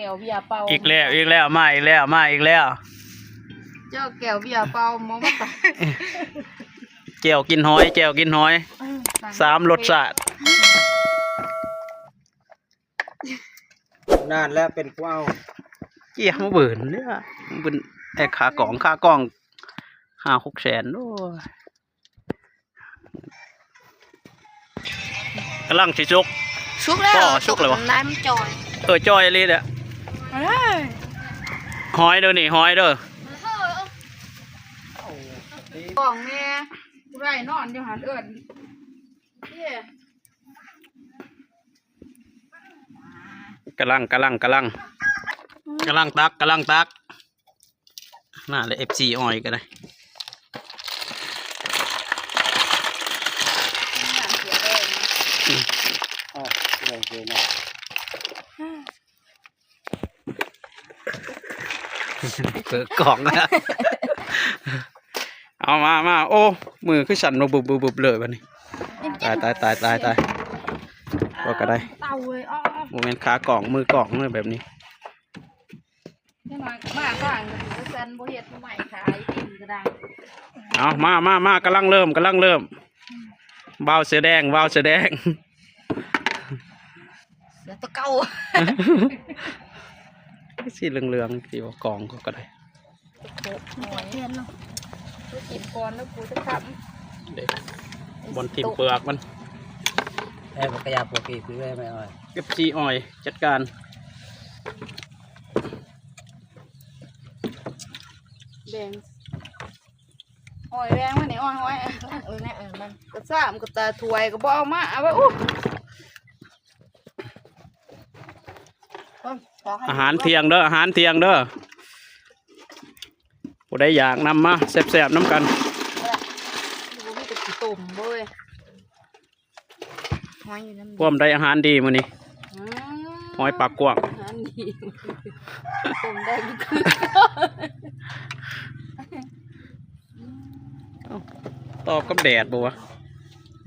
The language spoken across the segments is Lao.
ແກ້ວເບຍເປົ່າ ອີກແລ້ວ ອີກແລ້ວ ມາອີກແລ້ວ ມາອີກແລ້ວ ເຈົ້າແກ້ວເບຍເປົ່າ ມາ ມາ ແຈ່ວກິນຫອຍ ແຈ່ວກິນຫອຍ ເອີ ສາມລົດຊາດ. ນານແລ້ວເປັນຜູ້ເອົາ ເຈ້ຍມາເບິ່ງເດ້ອ ເປັນແອກຂາກອງ ຂາກອງ ຫ້າຫົກແສນ ໂອ້ຍ ກຳລັງຊິສຸກ ສຸກແລ້ວ ພໍ ສຸກແລ້ວບໍ່ ນ້ຳມັນຈ່ອຍ ເອີ ຈ່ອຍອີ່ຫຼີແຫຼະ ເອີຍ ຫອຍເດີນີ້ ຫອຍເດີ ກອງແນ່ ຜູ້ໃດນອນຢູ່ຫັ້ນເອີ້ນ ກຳລັງ ກຳລັງ ກຳລັງ ກຳລັງຕັກ ກຳລັງຕັກ ມາແລ້ວ ເອັຟຊີ ອ້ອຍກໍໄດ້ ອືມ ເປີດກອງແລ້ວ ເອົາມາ ມາ ໂອ້ ມືຄືສັ່ນ ບຶບໆໆເລີຍບັດນີ້ ຕາຍ ຕາຍ ຕາຍ ຕາຍ ຕາຍ ບໍ່ກໍໄດ້ ເຕົາເວີຍ ອ້ອ ບໍ່ແມ່ນຂາກອງ ມືກອງເລີຍແບບນີ້ ຈັກໜ້ອຍມາຂ້າງກໍຊິວ່າຊັ້ນ ບໍ່ເຮັດ ບໍ່ໃໝ່ຂາຍກິນກໍໄດ້ ເອົາ ມາ ມາ ມາ ກຳລັງເລີ່ມ ກຳລັງເລີ່ມ ອືມ ບ່າວເສືອແດງ ບ່າວເສືອແດງ ເສືອຕົວເກົ່າ ສີເຫຼືອງໆ ທີ່ວ່າກອງເຂົາກໍໄດ້ ໂອ້ຍ ກິນກ່ອນແລ້ວກູຈະຄ້ຳ ເດ້ ບ່ອນຖິ້ມເປືອກມັນ ແອບກະຢາປົວກີຄືແມ່ອ້ອຍ ເອັຟຊີ ອ້ອຍ ຈັດການ ແບ່ງ ອ້ອຍແບ່ງມານີ້ ອ້ອຍ ອ້ອຍ ເອີ ແນ່ ເອີ ມັນກະຊ້ຳກະຕາ ຖ້ວຍກໍບໍ່ເອົາມາ ເອົາໄວ້ ໂອ້ ອາຫານທ່ຽງເດີ ອາຫານທ່ຽງເດີ ຜູ້ໃດຢາກນຳມາແຊບໆນຳກັນ ບໍ່ມີແຕ່ຂີ້ຕົມເວີຍ ຫອຍຢູ່ນຳ ພວມໄດ້ອາຫານດີມື້ນີ້ ອືມ ຫອຍປາກກວ້າງ ອາຫານດີ ຕົ້ມໄດ້ຄື ເອົ້າ ຕອບກັບແດດບໍ່ວະ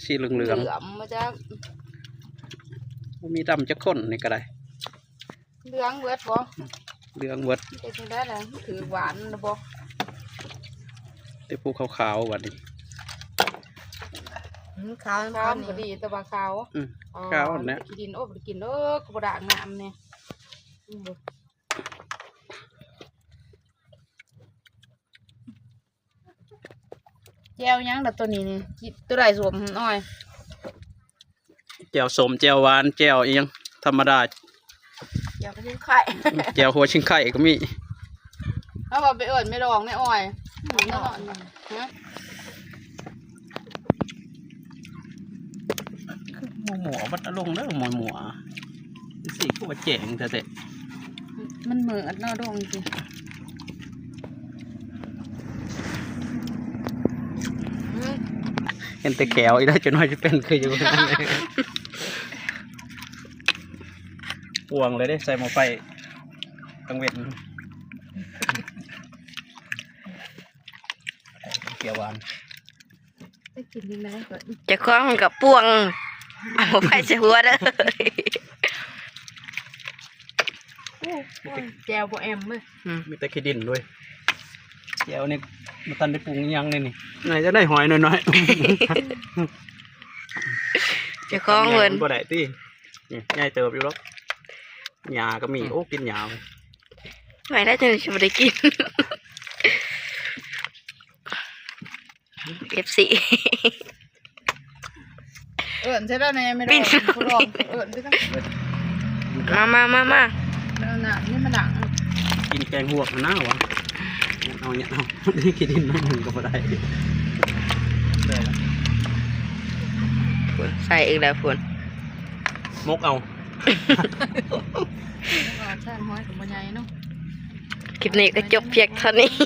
ສີເຫຼືອງໆ ເຫຼືອມມາຈາກ ບໍ່ມີດຳຈັກຄົນນີ້ກໍໄດ້ ເຫຼືອງເບິດບໍ່? ເຫຼືອງເບິດ ເຮັດຈັ່ງໃດລະ ຖືກຫວານລະບໍ່? ແຕ່ຜູ້ຂາວໆ ບັດນີ້ ອືມ ຂາວ ຂາວກໍດີ ແຕ່ວ່າຂາວ ອືມ ອໍ ຂາວຫັ້ນແຫຼະ ຂີ້ດິນ ໂອ້ ບໍ່ໄດ້ກິນເດີ ກໍບໍ່ດາກນ້ຳແນ່ ອືມ ແຈ່ວຫຍັງລະໂຕນີ້ນີ້ ໂຕໃດສົ້ມ ອ້ອຍ? ແຈ່ວສົ້ມ ແຈ່ວຫວານ ແຈ່ວອີ່ຫຍັງທຳມະດາ ແຈ່ວຫົວຊິງໄຄ ແຈ່ວຫົວຊິງໄຄກໍມີ ເຮົາວ່າໄປເອີ້ນແມ່ດອງແມ່ອ້ອຍ ອືມ ເນາະ ຮະ ຄືໝໍ້ໆ ວັດອາລົງເດີ ໝໍ້ໆ ຈັ່ງຊີ້ຄືວ່າແຈ້ງແທ້ໆ ມັນມືດເນາະ ດົງຊິ ເຫັນແຕ່ແຂວອີກແລ້ວ ຈັກໜ້ອຍຊິເປັນຄືຢູ່ ປ່ວງເລີຍເດ້ ໃສ່ໝໍ້ໄຟກາງເວັນ ແຈ່ວຫວານ ໄປກິນຈັ່ງໃດກໍ ເຈົ້າຂອງມັນກໍປ່ວງ ເອົາໄປໃສ່ຫົວເດີ ໂອ້ຍ ແຈ່ວບໍ່ແອມເວີຍ ອືມ ມີແຕ່ຂີ້ດິນເວີຍ ແຈ່ວນີ້ບໍ່ທັນໄດ້ປຸງອີ່ຫຍັງເລີຍນີ້ ໜ້າຈະໄດ້ຫອຍໜ້ອຍໆ ເຈົ້າຂອງເພິ່ນ ມັນບໍ່ໄດ້ຕິ ນີ້ໃຫຍ່ເຕີບຢູ່ດອກ ຫຍ້າກໍມີ ອືມ ໂອ້ ກິນຫຍ້າ ໄວ້ແລ້ວຈັ່ງຊິບໍ່ໄດ້ກິນ ເອັຟຊີ ເອີ້ນໃສ່ແລ້ວແນ່ ແມ່ດອງ ຜູ້ດອງ ເອີ້ນໃສ່ແລ້ວ ມາ ມາ ມາ ມາ ເອົານ້ຳນີ້ມາລ້າງ ກິນແກງຫວກຫັ້ນນາວະ ເອົາ ເອົາ ນີ້ຂີ້ດິນໜ້ອຍໜຶ່ງກໍບໍ່ໄດ້ ພຸ້ນ ໃສ່ອີກແລ້ວພຸ້ນ ໝົກເອົາ ແຊນຫອຍກໍບໍ່ໃຫຍ່ເນາະ ຄລິບນີ້ກໍຈົບພຽງເທົ່ານີ້